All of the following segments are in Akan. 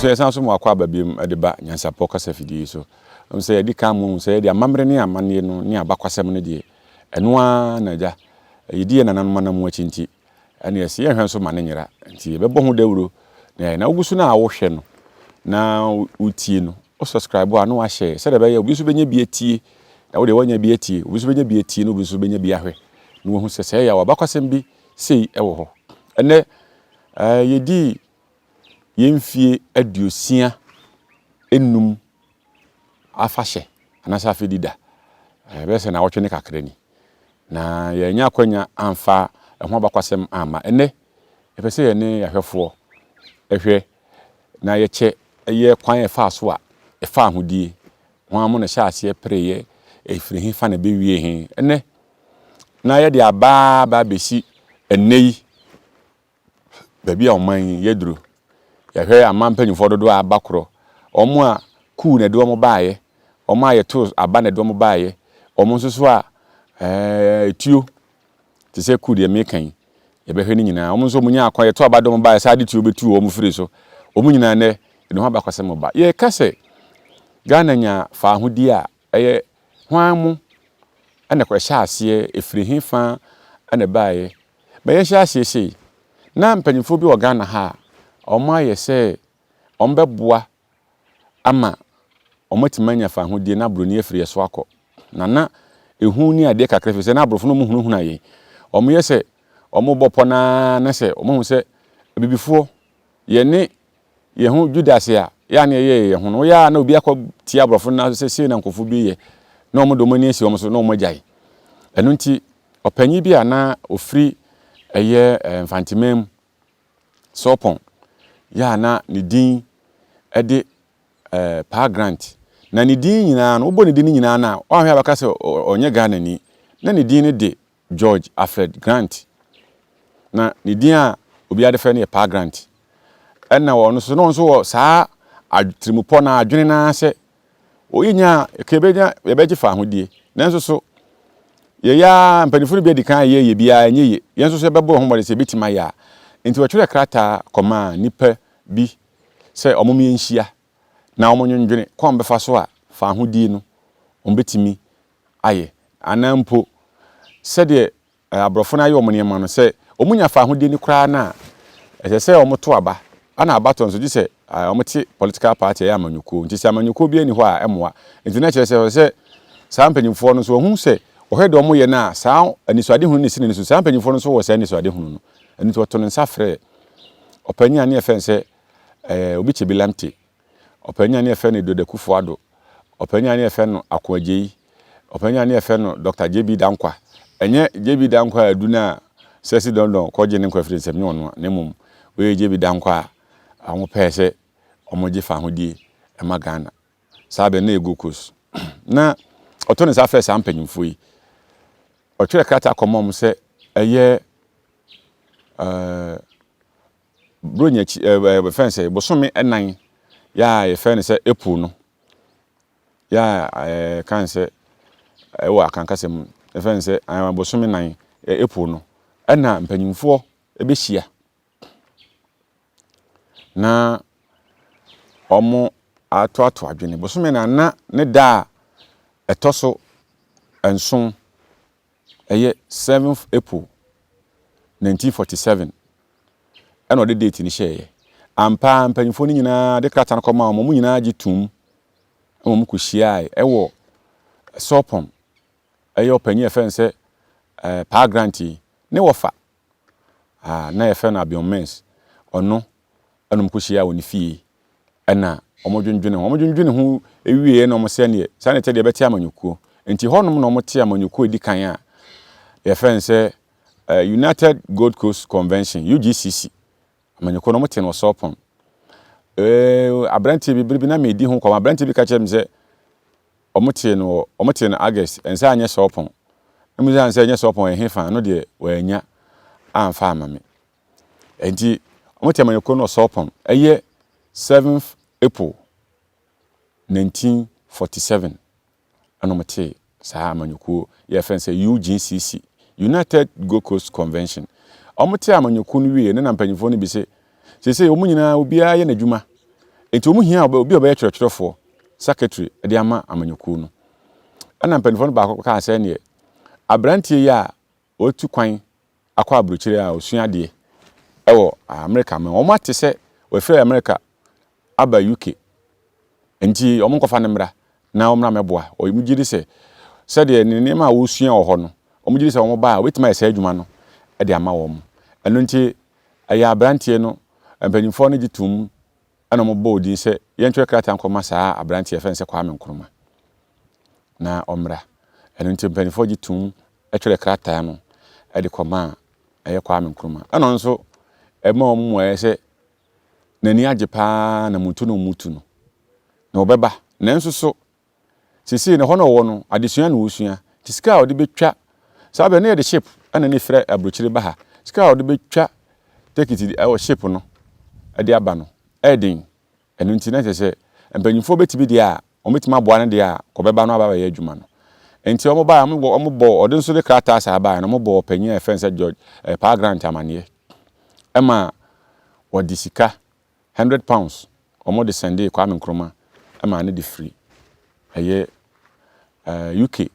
Abusua yɛsan so mu akɔ aba biom de ba nyansapɔ kasafidie yi so. Ɛm sɛ yɛdi kan mu sɛ yɛde amammerɛ ne amanneɛ no ne abakwasɛm no deɛ ɛno ara na agya yɛdi yɛn nananom anam akyi nti ɛne ɛsɛ yɛnhwɛ nso ma ne nyera nti yɛbɛbɔ ho dawuro na yɛayɛ. Na wogu so no a wohwɛ no na wotie no wo subscribe a na wahyɛ sɛdeɛ ɛbɛyɛ obi nso bɛnya bi atie na wodeɛ woanya bi atie obi nso bɛnya bi atie na obi nso bɛnya bi ahwɛ na wahu sɛ sɛ ɛyɛ a abakwasɛm bi sei ɛwɔ hɔ. Ɛnɛ yɛdii yɛn mfie 65 afahyɛ anaasɛ afedi da ɛbɛyɛ sɛ nawɔtwe ne kakra ni na yɛanya akwanya amfa ɛho abakwasɛm amma. Ɛnɛ yɛpɛ sɛ yɛne yɛahwɛfoɔ ɛhwɛ na yɛkyɛ ɛyɛ kwan a ɛfaa so a ɛfa ahodie ho mo na ɛhyɛ aseɛ pereeɛ ɛfiri he fa na ɛbɛwie he. Ɛnɛ na yɛde abaa ba abɛsi ɛnnɛ yi baabi a ɔman yi yɛduro. Yɛhwɛ aman mpanyinfoɔ dodoɔ a aba korɔ, wɔn a kuu na ɛde wɔn baeɛ, wɔn a yɛto aba na ɛde wɔn baeɛ, wɔn nso so a etuo te sɛ kuu deɛ meka yi, yɛbɛhwɛ ne nyinaa. Wɔn nso wɔn nya akwan yɛto aba de wɔn baeɛ saa de tuo bɛtu wɔn firi so. Wɔn nyinaa nnɛ yɛde ho abakɔsɛm ba. Yɛka sɛ Ghana nya faahodie a ɛyɛ hwan mo ɛna ɛhyɛ aseɛ, ɛfiri he fa ɛna ɛbaeɛ. Ma yɛnhyɛ aseɛ sei, na mpanyinfoɔ bi wɔ Ghana ha a wɔn ayɛ sɛ wɔn bɛboa ama wɔn atumi anya faahodie na aburoni afiri yɛ so akɔ. Na na ehu ne adeɛ kakra firi sɛ na aborɔfo no wɔn hunahuna yɛn. Wɔn yɛ sɛ wɔn bɔ pɔ naa na sɛ wɔn ahu sɛ abibifoɔ yɛne yɛn ho Judas a yɛ a na yɛyɛ yɛn ho no, woyɛ a na obi akɔ tia aborɔfo no sɛ sei na nkurɔfoɔ bi yɛ na wɔn de wɔn ani asi wɔn so na wɔn agyae. Ɛno nti ɔpanyin bi a na ofiri ɛyɛ Mfanteman mu Sɔpɔn yɛ a na ne din de Paa Grant. Na ne din nyinaa no, wobɔ ne din no nyinaa no a, woanhwɛ a bɛka sɛ ɔnyɛ Ghanani. Na ne din no de George Alfred Grant. Na ne din a obiara de frɛ no yɛ Paa Grant. Ɛna ɔno nso, na ɔno nso wɔ saa tirimupɔ no adwene no ara sɛ yɛnya ka yɛbɛnya yɛbɛgye faahodie. Nanso so yɛyɛ ara mpanimfoɔ no bi adi kan ayɛ yɛ biara ɛnyɛ yie. Yɛn nso so yɛbɛbɔ yɛn ho mmɔden sɛ yɛbɛtumi ayɛ a. Nti wɔtwerɛ krataa kɔmaa nnipa bi sɛ wɔn yɛnhyia na wɔn nwendwene kwan bɛfa so a faahodie no wɔn bɛtumi ayɛ. Anaa mpo sɛdeɛ aborɔfo no ayɛ wɔn nneɛma no sɛ wɔn nya faahodie no koraa no a ɛsɛ sɛ wɔn to aba. Ana abatɔ nso gye sɛ wɔn te political party ɛyɛ amanyɔkuo. Nti sɛ amanyɔkuo bi ani hɔ a ɛmmoa. Nti na kyerɛ sɛ ɛsɛ sɛ saa mpanyinfoɔ no nso wɔn sɛ wɔhwɛ deɛ wɔn yɛ no a saa anisoadehunu no si n'ani so. Saa mpanyinfoɔ no nso wɔ saa anisoadehunu no. Ɛno nti wɔto ne nsa frɛ ɔpanyin a ne yɛfrɛ no sɛ Obi Kyebi Lamptey, ɔpanyin a ne yɛfrɛ no Edward Akufo-Addo, ɔpanyin a ne yɛfrɛ no Ako Adjei, ɔpanyin a ne yɛfrɛ no Dr. J.B. Danquah. Ɛnyɛ J.B. Danquah a adu no a Sɛsi Dɔndɔn kɔgye ne nkwa firi nsam nyɛ ɔno a, na mmom wei yɛ J.B. Danquah a wɔpɛɛ sɛ wɔgye fahodie ma Ghana. Saa bɛ na ɛyɛ Gold Coast. Na ɔto ne nsa frɛ saa mpanyinfoɔ yi. Ɔtwerɛ krataa kɔma wɔn sɛ ɛyɛ Buronya akyi ɛɛ wɔfrɛ no sɛ bosome 4 yɛ a yɛfrɛ no sɛ April no yɛ a yɛka no sɛ ɛwɔ Akan kasa mu yɛfrɛ no sɛ bosome 4 April no ɛna mpanyinfoɔ bɛhyia na wɔn atoato adwene. Bosome 4 na ne da a ɛtɔ so 7 ɛyɛ 7th April 1947 ɛna ɔde date no hyɛeɛ. Ampa ara mpanyinfoɔ no nyinaa de krataa no kɔmaa wɔn, wɔn nyinaa gye toom ɛma wɔn kɔhyiaeɛ ɛwɔ Sɔpɔn, ɛyɛ ɔpanyin a yɛfrɛ no sɛ Paa Grant yi ne wɔfa a na yɛfrɛ no Abion Mens, ɔno ɛna wɔn kɔhyiaa wɔ ne fie ɛna wɔn dwendwene ho. Wɔn dwendwene ho wieɛ na wɔn sɛ neɛ saa na ɛtɛ deɛ ɛbɛte amanyɔkuo. Nti hɔnom na wɔte amanyɔkuo edi kan a yɛfrɛ no sɛ United Gold Coast Convention UGCC. Amanyɔkuo no wɔte no wɔ Sɔpɔn. Aberanteɛ bi bere bi na medi ho nkɔmmɔ, aberanteɛ bi ka kyerɛ me sɛ wɔte no wɔ wɔte no August ɛnsa anyɛ Sɔpɔn. Ɛmu sɛ ansɛ ɛnyɛ Sɔpɔn ɛhe fa no deɛ wɔanya amfa ama me. Nti wɔte amanyɔkuo no wɔ Sɔpɔn ɛyɛ 7th April 1947 ɛna wɔte saa amanyɔkuo yɛfrɛ no sɛ UGCC, United Gold Coast Convention. Wɔte amanyɔkuo no wie ne na mpanyinfoɔ no bi sɛ seesei wɔn nyinaa obiara yɛ n'adwuma. Enti wɔn hia obi a ɔbɛyɛ twerɛtwerɛfoɔ, secretary, de ama amanyɔkuo no. Ɛna mpanimfoɔ no baako kaa sɛ neɛ aberanteɛ yi a watu kwan akɔ aburokyire a ɔsua adeɛ wɔ Amerika ma wɔn ate sɛ wafiri Amerika aba UK nti wɔn nkɔfa no mmra na wɔmmra mmɛboa. Wɔn gye di sɛ sɛdeɛ ne nneɛma a wɔresua wɔ hɔ no, wɔn gye di sɛ wɔn ba a wɔbɛtumi ayɛ saa adwuma no de ama wɔn. Ɛno nti ɛyɛ aberanteɛ no mpanimfoɔ no gye tom ɛna wɔbɔɔ din sɛ yɛntwerɛ krataa nkɔma saa aberanteɛ yɛfrɛ no sɛ Kwame Nkrumah na ɔmmra. Ɛno nti mpanimfoɔ gye tom twerɛ krataa no de kɔmaa ɛyɛ Kwame Nkrumah. Ɛna ɔno nso ɛma wɔn mmuaeɛ sɛ n'ani agye paa na mutu no mutu no na ɔbɛba. Nanso so seesei no hɔ na ɔwɔ no adesua na ɔresua nti sika a ɔde bɛtwa saa bɛ no yɛde ship ɛna ne frɛ aburokyire ba ha sika a ɔde bɛtwa tekiti ɛwɔ ship no ɛde aba no ɛyɛ ɛno nti na kyerɛ sɛ mpanyinfoɔ bɛtumi deɛ a wɔbɛtumi aboa no deɛ a kɔbɛba no aba bɛyɛ adwuma no. Nti wɔn baeɛ, wɔn bɔ, ɔde nso de krataa saa baeɛ no, wɔn bɔ ɔpanyin a yɛfrɛ no sɛ George eh, Paa Grant amaneɛ. Ɛma wɔde sika £100 wɔn de sɛndee Kwame Nkrumah ɛma ne de firi ɛyɛ eh, UK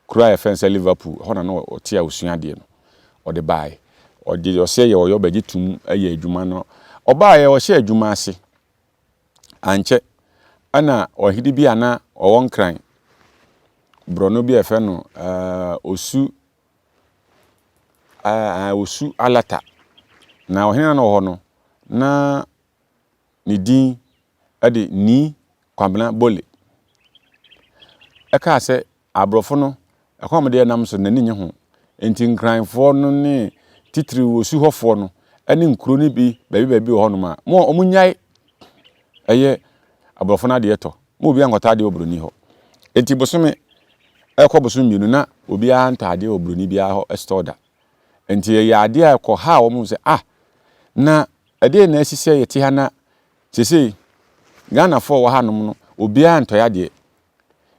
kuro a yɛfrɛ no sɛ Liverpool, ɛhɔ na na ɔte a ɔsua adeɛ no, ɔde baeɛ. Ɔde ɔsɛ yɛ ɔyɛ ɔbɛgye tum yɛ adwuma no. Ɔbaeɛ ɔhyɛ adwuma ase. Ankyɛ ɛna ɔhene bi a na ɔwɔ Nkran borɔno bi a yɛfrɛ no Osu Osu Alata. Na ɔhene a na ɔwɔ hɔ no, na ne din de Nii Kwabena Bole. Ɛkaa sɛ Aborɔfo no, ɛkwan a wɔde nam so no, n'ani nnye ho. Enti Nkranfoɔ no ne titiriw Osuhɔfoɔ no ne nkuro no bi baabi baabi wɔ hɔnom a, mo a wɔnnyae ɛyɛ aborɔfo no adeɛ tɔ. Mo obiara nkɔtɔ adeɛ wɔ buroni hɔ. Enti bosome ɛrekɔ bosome mmienu na obiara ntɔ adeɛ wɔ buroni biara hɔ store da. Enti ɛyɛ adeɛ a ɛkɔhaa wɔn sɛ ah, na ɛdeɛn na asi sɛ yɛte ha na seesei Ghanafoɔ a wɔwɔ hanom no obiara ntɔe adeɛ.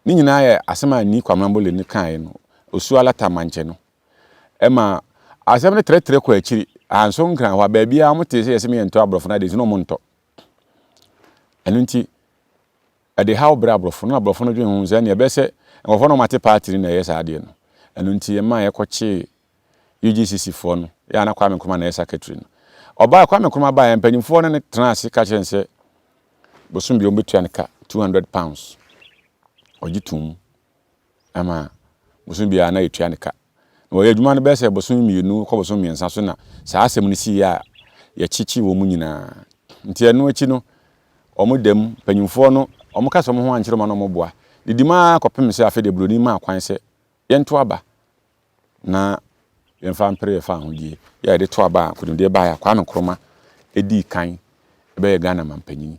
Ne nyinaa yɛ asɛm a Nii Kwame Ambole no kaeɛ no, Osu Alata Mankyɛ no. Ɛma asɛm no trɛtrɛ kɔ akyiri. Anso Nkran hɔ a, baabiara wɔtee sɛ yɛse yɛntɔ aborɔfo no adeɛ nti na wɔntɔ. Ɛno nti, ɛde haw brɛ aborɔfo no na aborɔfo no dwen ho sɛ ɛnneɛ ɛbɛyɛ sɛ nkurɔfoɔ no a wɔate party no na ɛyɛ saa adeɛ no. Ɛno nti ɛmaa yɛkɔkyee UGCC foɔ no, yɛ a na Kwame Nkrumah na ɛyɛ secretary no. Ɔbaa, Kwame Nkrumah baeɛ, mpanimfoɔ no ne tenaa ase ka kyerɛ no sɛ bosom bi wɔbɛtua no ka £200. Ɔgye toom ma bosom biara na yɛtua no ka. Na wɔyɛ adwuma no bɛyɛ sɛ bosom mmienu kɔ bosom mmiɛnsa so na saa asɛm no siiɛ a yɛkyekye wɔn nyinaa. Nti ɛno akyi no, wɔn da mu, mpanimfoɔ no, wɔka sɛ wɔn ho ankyerɛ wɔn a na wɔboa. Didi mu ara kɔpem sɛ afei deɛ buroni maa kwan sɛ yɛnto aba na yɛmfa mpere yɛn fawohodie yɛ a yɛde to aba a nkonimdie baeɛ a Kwame Nkrumah dii kan bɛyɛ Ghana mampanyin.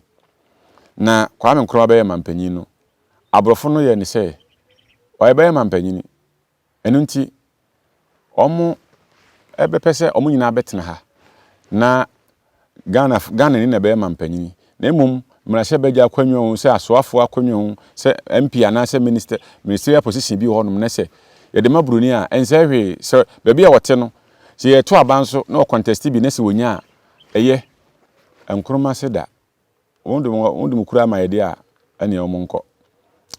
Na Kwame Nkrumah bɛyɛ mampanyin no, aborɔfo no yɛ ne sɛ ɔbɛyɛ mampanyin. Ɛno nti, wɔn bɛpɛ sɛ wɔn nyinaa bɛtena ha na Ghana Ghanani na ɛbɛyɛ mampanyini na mmom mmarahyɛbadwa akonnwa o, sɛ asoafoɔ akonnwa o, sɛ MP anaasɛ minister ministerial position bi wɔ hɔnom na sɛ yɛde ma buroni a ɛnsɛe hwee sɛ baabi a wɔte no sɛ yɛto aba nso na wɔkɔntɛste bi na sɛ wɔnya a ɛyɛ Nkrumah se da. Wɔn de wɔn de mo kura ama yɛ deɛ a, ɛneɛ wɔn nkɔ.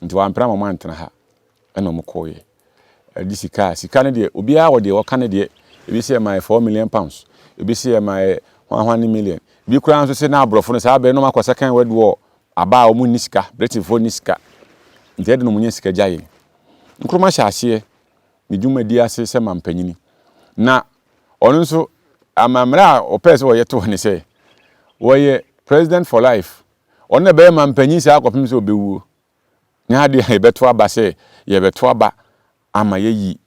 Nti wɔampere ama wɔn antena ha, ɛna wɔn kɔeɛ. Ɛde sika a, sika no deɛ, obiara wɔ deɛ ɔka ne deɛ. Ebi sɛ ɛma yɛ £4 million, ebi sɛ ɛma yɛ hwanhwane million. Ebi koraa nso sɛ na aborɔfo no saa bere no wɔn akɔ second world war aba a wɔn nni sika, Britainfoɔ nni sika. Nti ɛde na wɔn nya sika gya yɛn. Nkrumah hyɛ aseɛ ne dwumadi ase sɛ mampanyini. Na Ɔno nso, amammerɛ a ɔpɛɛ sɛ ɔyɛ too ne sɛ, wɔyɛ President for life. Ɔno na ɛbɛyɛ mampanyin saa kɔpem sɛ ɔbɛwuo. Nyɛ adeɛ a yɛbɛto aba sɛ yɛbɛto aba ama yɛayi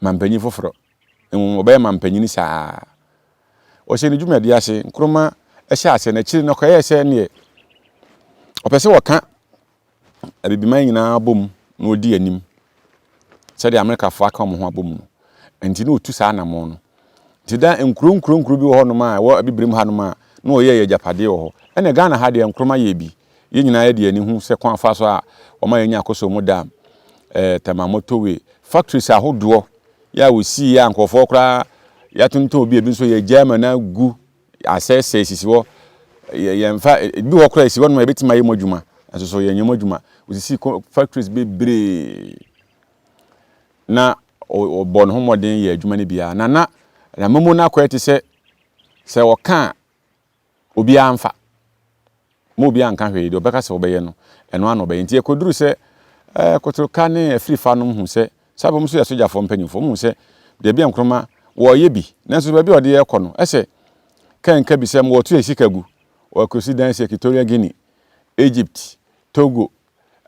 mampanyin foforɔ. Mmom ɔbɛyɛ mampanyin saa. Ɔhyɛ ne dwumadi ase, Nkrumah hyɛ aseɛ no akyiri no ɔkɔyɛɛ sɛ neɛ ɔpɛ sɛ ɔka Abibiman nyinaa bom na wɔdi anim sɛdeɛ Amerikafoɔ aka wɔn ho abom no. Nti na wɔtu saa anammɔn no. Nti da nkuro nkuro nkuro bi wɔ hɔnom a ɛwɔ Abibirem hanom a na wɔyɛ yɛ agyapadeɛ wɔ hɔ. Ɛna Ghana ha deɛ Nkrumah yɛɛ bi. Yɛn nyinaa yɛde yɛn ani hu sɛ kwan afa so a wɔma yɛnya Akosombo Dam, eh, Tema Motorway, factories ahodoɔ yɛ a wɔsii yɛ a nkurɔfoɔ koraa yɛatontɔn bi, ebi nso yɛgyae ma no agu asɛesɛe sisi hɔ. Yɛmfa ebi wɔ hɔ koraa esi hɔnom a yɛbɛtumi ayɛ mu adwuma nso so yɛnyɛ mu adwuma. Osisi factories bebree na ɔbɔ ne ho mmɔden yɛ adwuma no biara. Na na n'amamuo no akɔyɛ te sɛ sɛ ɔka a obiara mfa. Ma obiara nka hwee, deɛ ɔbɛka sɛ ɔbɛyɛ no, ɛno ara na ɔbɛyɛ. Nti ɛkɔduru sɛ ɛɛ Kotoka ne Afirifa nom hu sɛ, saa bɛ wɔn nso yɛ asogyafoɔ mpanimfoɔ, wɔn hu sɛ deɛ Nkrumah wɔreyɛ bi, nanso baabi a ɔde yɛrekɔ no, ɛsɛ kɛnka bi sɛ wɔreto yɛ sika gu, wɔrekɔsi dan si Equatorial Guinea, Egypt, Togo,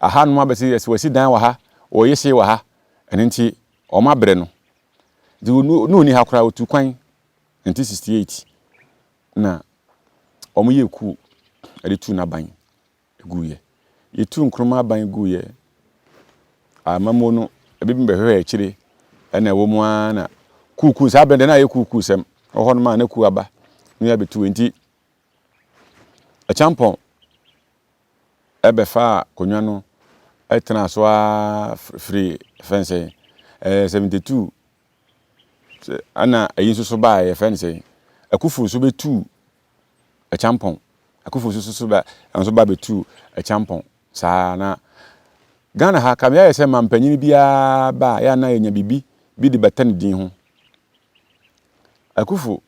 ahanom abɛsi yɛ sɛ wɔasi dan wɔ ha, wɔreyɛ sei wɔ ha, ɛno nti wɔn abrɛ no. Nti ne ɔni ha koraa, ɔtu kwan 1968 na wɔyɛɛ kuo de tuu n'aban guiɛ. Yɛtuu Nkrumah aban guiɛ, amammuo no, ebi bɛhwehwɛɛ akyire, ɛna ɛwɔ mu ara na kuukuu, saa berɛ no deɛ na ayɛ kuukuusɛm, wɔ hɔnom a na kuo aba na yɛabɛtu. Nti Acheampong bɛfaa akonnwa no tenaa so ara firi fɛn sɛ ɛɛ 72 Sɛ ɛna ayi nso so baeɛ yɛfrɛ no sɛn Akuffo nso bɛtuu Acheampong Akuffo nso so ba nso ba bɛtuu Acheampong saa na Ghana ha kame ayɛ sɛ mampanyin biara ba a yɛ a na yɛnya biribi bi de bata ne din ho Akuffo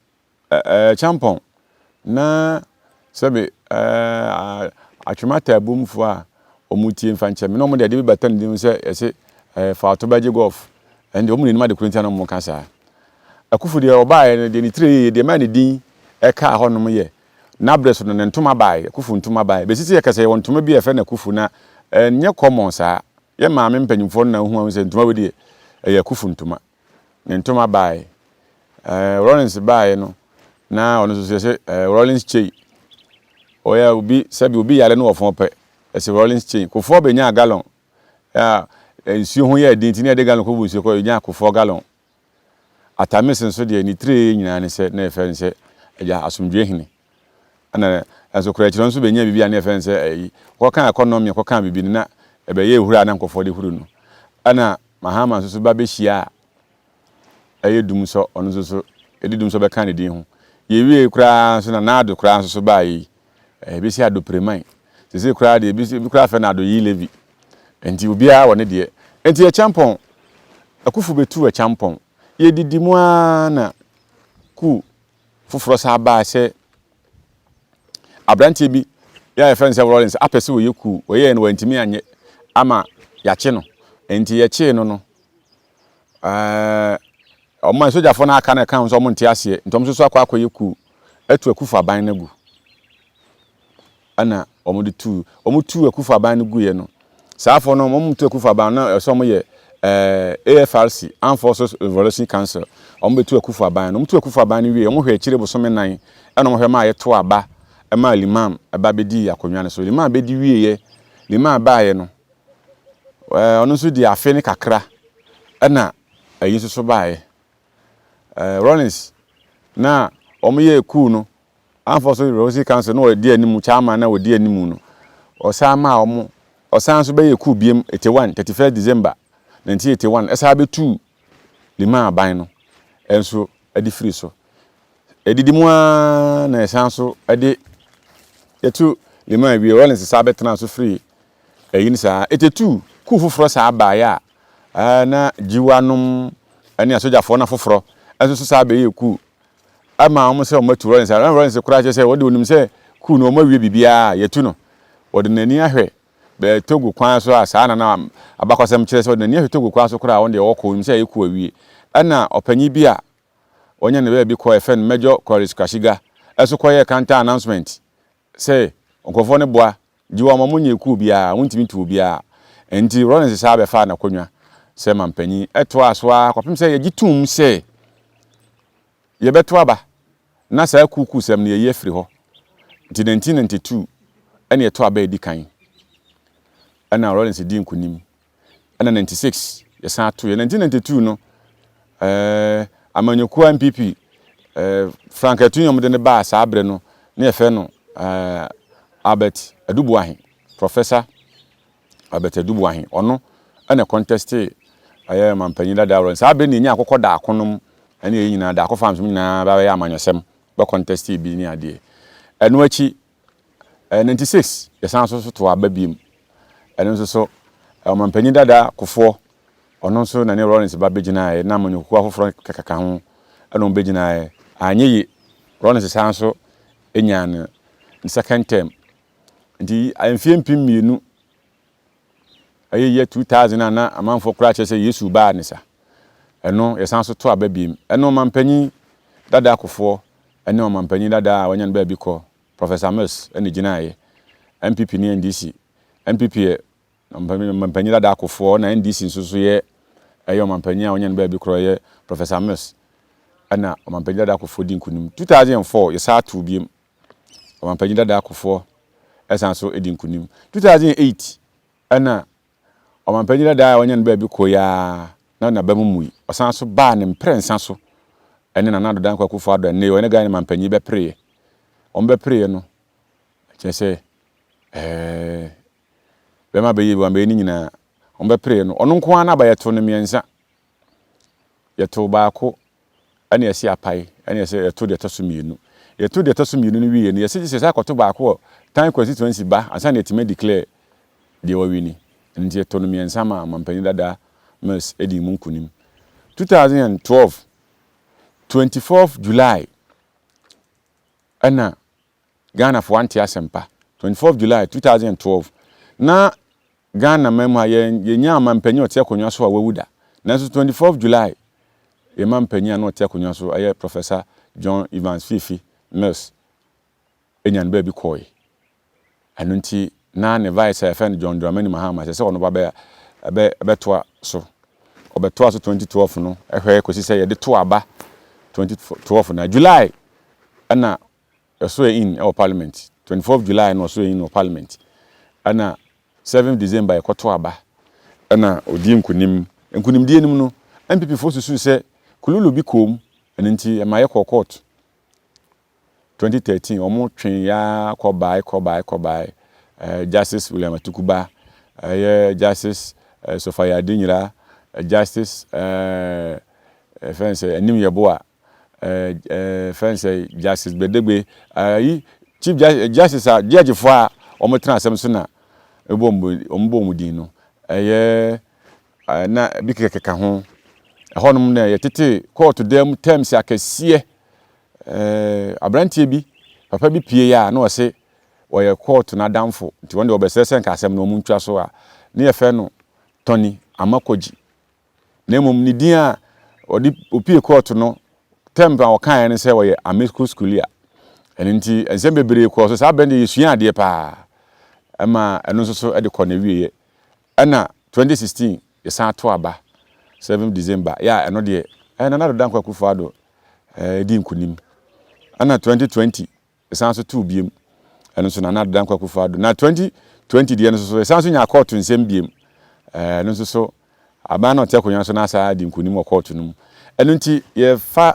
Ɛɛ kyampɔn na sɛbe ɛɛ atwem ataabumfoɔ a wɔn tie mfa nkyɛ me na wɔn de adeɛ bi bata ne din sɛ yɛse ɛɛ fa ɔto bɛgye golf ɛnde wɔn nim ade koro nti na wɔn ka saa. Akufo deɛ ɔbaeɛ no deɛ ne tire yie deɛ ɛmaa ne din ɛkaa hɔnom yɛ n'abrɛ so no ne ntoma baeɛ Akufo ntoma baeɛ bɛsi sɛ yɛkasa yɛwɔ ntoma bi a yɛfrɛ no Akufo na ɛnyɛ common saa yɛ maame mpanyinfoɔ no na wohu sɛ ntoma wei deɛ ɛyɛ Akufo ntoma. Ne ntoma baeɛ. Ɛɛ Rawlings baeɛ no, na ɔno nso yɛsɛ ɛɛ Rawlings kyei. Ɔyɛ obi sɛbi obi yare no wɔ fɔn pɛ, ɛsɛ Rawlings kyei. Kofoɔ bɛnyaa gallon a nsuo ho yɛɛ den nti na yɛde gallon kɔbu nsuo kɔ yɛnyaa Kofoɔ gallon. Atamis nso deɛ ne tire nyinaa ne sɛ na yɛfrɛ no sɛ agya asomdwoeɛ hene. Ɛna nso koraa akyire nso bɛnyaa biribi a na yɛfrɛ no sɛ ɛyi kɔkaa economy kɔkaa biribi no na ɛbɛyɛ ehuru a na nkurɔfoɔ de huru no. Ɛna Mahama nso so ba bɛhyia a ɛyɛ dumsɔ, ɔno nso so ɛde dumsɔ bɛka ne din ho. Yɛwie koraa nso na Nado koraa nso so baeɛ yi, ɛbɛsi Ado Preman. Sese koraa deɛ ebi ebi koraa fɛ no Ado Yi Levi. Nti obiara wɔ ne deɛ. Nti Acheampong, Akuffo bɛtuu Acheampong. Yɛdidi mu ara na coup foforɔ san baa sɛ aberanteɛ bi yɛ a yɛfrɛ no sɛ Rawlings apɛ sɛ ɔyɛ kuu, ɔyɛɛ no wantumi anyɛ ama yɛakye no. Nti yɛkyee no no, ɛɛ wɔn a sogyafoɔ no aka no ɛka ho sɛ wɔn nte aseɛ, nti wɔn nso so akɔ akɔyɛ kuu atu Akufo aban no agu. Ɛna wɔde tuu, wɔtuu Akufo aban no guiɛ no, saa afɔ no wɔn tu Akufo aban no na ɛsɛ wɔn yɛ ɛɛ AFRC, Armed Forces Revolutionary Council, wɔn bɛtu Akufo aban no, wɔn tu Akufo aban no wie, wɔn hwɛ akyire bosome nan, ɛna wɔn hwɛ maa yɛto aba ɛmaa Limam ɛba bɛdii akonnwa no so. Limam bɛdi wieɛ, Limam baeɛ no, ɛɛ ɔno nso di afe ne kakra, ɛna ɛyi nso so baeɛ. Ɛɛ Rawlings na wɔn yɛɛ coup no, Amfa so Revolutionary Council na ɔdi anim, chairman na ɔdi anim no, ɔsan maa wɔn, ɔsan nso bɛyɛ coup biem 81, 31 December 1981, ɛsan bɛtuu Liman aban no nso de firi so. Ɛdidi mu ara na ɛsan so de yɛtu Liman wie, Rawlings san bɛtena so firi ɛyi no saa. 82, coup foforɔ saa baeɛ a na Gyiwa nom ne asogyafoɔ no afoforɔ nso so saa bɛyɛ coup ama wɔn sɛ wɔatu Rawlings a, na Rawlings koraa kyerɛ sɛ wɔde onim sɛ coup no wɔawie biribiara a yɛatu no. Wɔde n'ani ahwɛ bɛɛ Togo kwan so a saa na na abakɔsɛm kyerɛ sɛ wɔde n'ani ahwɛ Togo kwan so koraa a wɔn deɛ wɔkɔ onim sɛ ɛyɛ coup awie. Ɛna ɔpanyin bi a wɔnya ne baabi kɔ yɛfrɛ no Major Koris Kwashiga ɛso kɔyɛɛ counter announcement sɛ nkurɔfoɔ no boa gye wɔn ma wɔnyɛ coup biara wɔntumi ntu obiara. Nti Rawlings saa bɛfaa n'akonnwa sɛ mampanyin ɛtoaa so ara kɔpem sɛ yɛgye toom sɛ Yɛbɛto aba na saa kuukuusɛm no yɛayi afiri hɔ. Nti 1992 ɛna yɛtoo aba a ɛdi kan ɛna Rawlings dii nkunim. Ɛna 96 yɛsan toeɛ. 1992 no ɛɛ amanyɔkuo NPP ɛɛ Frank Atunyom de no baa saa berɛ no na yɛfrɛ no ɛɛ Albert Adu Boahen, Professor Albert Adu Boahen, ɔno na contestee ɛyɛ mampanyin dada Rawlings. Saa bere na yɛnya akokɔ daako nom ɛne yɛn nyinaa daako farms mu nyinaa bɛyɛ amanyɔsɛm bɛ contestee bi ne adeɛ. Ɛno akyi 96 yɛsan nso so too aba biom. Ɛno nso so, ɔmampanyin dada Kufuor, ɔno nso na ne Rawlings ba bɛgyinaeɛ na amanyɔkuo afoforɔ kɛkɛka ho na wɔn bɛgyinaeɛ. Anyɛ yie, Rawlings san nso nyaa ne second term. Nti mfeɛ 2000, ɛyɛ year 2000 a na amanfoɔ koraa kyerɛ sɛ Yesu baa ne sa. Ɛno yɛsan so to aba biem. Ɛno ɔmampanyin dada Kufuor ɛne ɔmampanyin dada a wanya no baabi kɔ, Professor Mills, ɛna gyinaeɛ. NPP ne NDC. NPP yɛ ɔmampanyin dada Kufuor, na NDC nso so yɛ ɛyɛ ɔmampanyin a wanya no baabi korɔ, yɛ Professor Mills. Ɛna ɔmampanyin dada Kufuor di nkunim. 2004 yɛsan ato biem. Ɔmampanyin dada Kufuor ɛsan so di nkunim. 2008 ɛna ɔmampanyin dada a wanya no baabi kɔ yaa na n'aba mu mui. Ɔsan so baa ne mprɛnsa so ɛne Nana Addo Dankwa Akufo-Addo, ɛnɛ ɔne Ghana mampanyin bɛpereɛ. Wɔn bɛpereɛ no, kyerɛ sɛ bɛrima bɛyɛ bi wɔn bɛyɛ ne nyinaa. Wɔn bɛpereɛ no, ɔno nko ara n'aba yɛto no mmiɛnsa. Yɛto baako ɛna yɛsi apae, ɛna yɛsɛ yɛto deɛ ɛtɔ so mmienu. Yɛto deɛ ɛtɔ so mmienu no wie no, yɛsɛ gye sɛ sɛ akɔto baako wɔ tan constituency ba ansa na yɛtumi declare deɛ wɔwi ni. Nti yɛto no mmiɛnsa ma ɔmampanyin dada Mills edi mu nkunim. 2012, 24 July, ɛna Ghanafoɔ ante asɛmpa. 24 July 2012 na Ghana man mu a yɛn yɛnya ɔmampanyin a ɔte akonnwa so a wawu da. Nanso 24 July, yɛn mampanyin a na ɔte akonnwa so, ɛyɛ Professor John Evans Fiifi Mills, enya no baabi kɔɔe. Ɛno nti na ne vice a yɛfrɛ no John Dramani Mahama, ɛsɛ sɛ ɔno ba bɛ ɛbɛ ɛbɛtoa so. Ɔbɛtoa so 2012 no, ɛhwɛ kɔsi sɛ yɛde to aba 2012 na July ɛna ɛso yɛ in ɛwɔ parliament. 24 July na ɔso yɛ in wɔ parliament, ɛna 7 December yɛkɔto aba, ɛna odi nkunim. Nkunimdie no mu no, NPP foɔ susu sɛ kululu bi kɔm, ɛno nti ɛma yɛkɔ court. 2013 wɔn twe ya kɔbae kɔbae kɔbae. Justice William Atuguba, ɛyɛ Justice Sophia Adinyira, Justice fɛn sɛ Anim Yɛboa, fɛn sɛ Justice Gbadegbe, ɛyi Chief Justice a judgefoɔ a wɔn tena asɛm so na ɛbɔ wɔn bɔ wɔn din no, ɛyɛ na bi kekeka ho. Ɛhɔnom na yɛtete kɔɔto dan mu terms akɛseɛ. Aberanteɛ bi, papa bi pie a na ɔse wɔyɛ kɔɔto n'adamfo, nti wɔn deɛ wɔbɛsrɛ sɛ nka asɛm no wɔn ntwa so a ne yɛfrɛ no Tony Amakɔgyi, na mmom ne din a ɔde opie kɔɔto no, term a ɔkaeɛ no sɛ wɔyɛ amicus curiae. Ɛno nti nsɛm bebree kɔɔ so saa bɛn de yɛsua adeɛ paa, ɛma ɛno nso so de kɔ n'awieɛ. Ɛna 2016 yɛsan ato aba 7 December, yɛ a ɛno deɛ Nana Addo Dankwa Akufo-Addo di nkunim. Ɛna 2020 yɛsan so too biem, ɛno nso Nana Addo Dankwa Akufo-Addo. Na 2020 deɛ no nso so yɛsan so nya kɔɔto nsɛm biem. Ɛno nso so aban na ɔte akonnwa so na asa di nkunim wɔ kɔɔto no mu. Ɛno nti yɛfa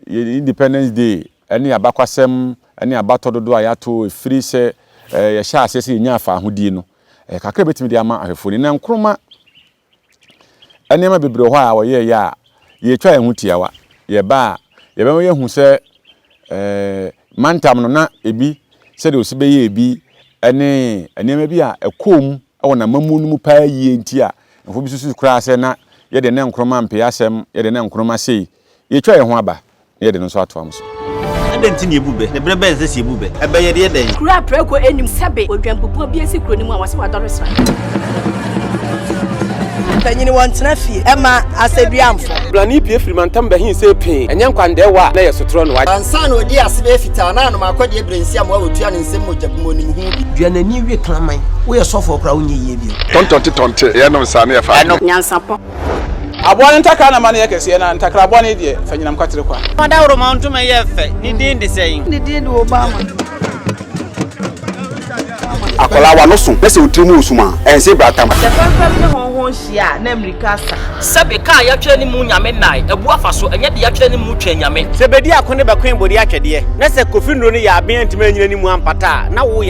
yɛ Independence Day ɛne abakwasɛm ɛne abatɔ dodoɔ a yɛato efiri sɛ yɛhyɛ aseɛ sɛ yɛnya afa ahodie no, kakra bɛtumi de ama ahwɛfoɔ ni. Na Nkrumah nneɛma bebree wɔ hɔ a wɔyɛɛyɛ a yɛtwa yɛn ho tiawa. Yɛba a yɛbɛma yɛhu sɛ mantam no na ebi sɛdeɛ osi bɛyɛ ebi ɛne nneɛma bi a ɛkɔɔ mu ɛwɔ n'amammuo no mu paa yie. Nti a nfo bi susu koraa sɛ na yɛde ne Nkrumah mpɛ asɛm, yɛde ne Nkrumah sei, yɛtwa yɛn ho aba na yɛde no nso atoa mo so. Adɛn nti ne yɛbu bɛ? Ne berɛ bɛn sɛ sɛ yɛbu bɛ? Ɛbɛyɛ deɛ dɛn? Kuro a prɛko anim sɛbe odwampupuo bi asi kuro no mu a wɔsɛ wadɔre sra. Mpanyini wɔntena fie ɛma asɛduamfo. Blani pie firi mantam bɛhin sɛ pii ɛnyɛ nkwandɛɛwɔ a na yɛ sotorɔ no. Ansa na ɔdi ase bɛyɛ fitaa na anom akɔdeɛ berɛ nsi amoa wɔtua ne nsɛm mogya bi mu onim ho bi. Duanani wie kraman, woyɛ sɔfoɔ koraa, wonyɛ yie bio. Tɔntɔnte tɔnte yɛnom saa ne yɛfa. Ɛno nyansapɔ. Aboa no ntakra na ma no yɛ kɛseɛ, na ntakra bɔne deɛ fa nyinam kwatere kwa. Ɔdawuroma ntoma yɛ fɛ, ne din de sɛn? Ne din de Obama. Akwadaa wa no so na sɛ otiri mu osum a ɛnse bratam. Sɛ fɛmfɛm ne hɔnhɔn hyia a, na mmirika asa. Sɛbe kaa yɛatwerɛ ne mu Nyame nnae abu afa so, ɛnyɛ de yɛatwerɛ ne mu twɛn Nyame. Sɛ bɛdi ako ne bɛkoe bɔdi atwɛdeɛ, na sɛ Kofi Nnuro no yɛ aben antumi anyina ne mu ampata a, na woyɛ.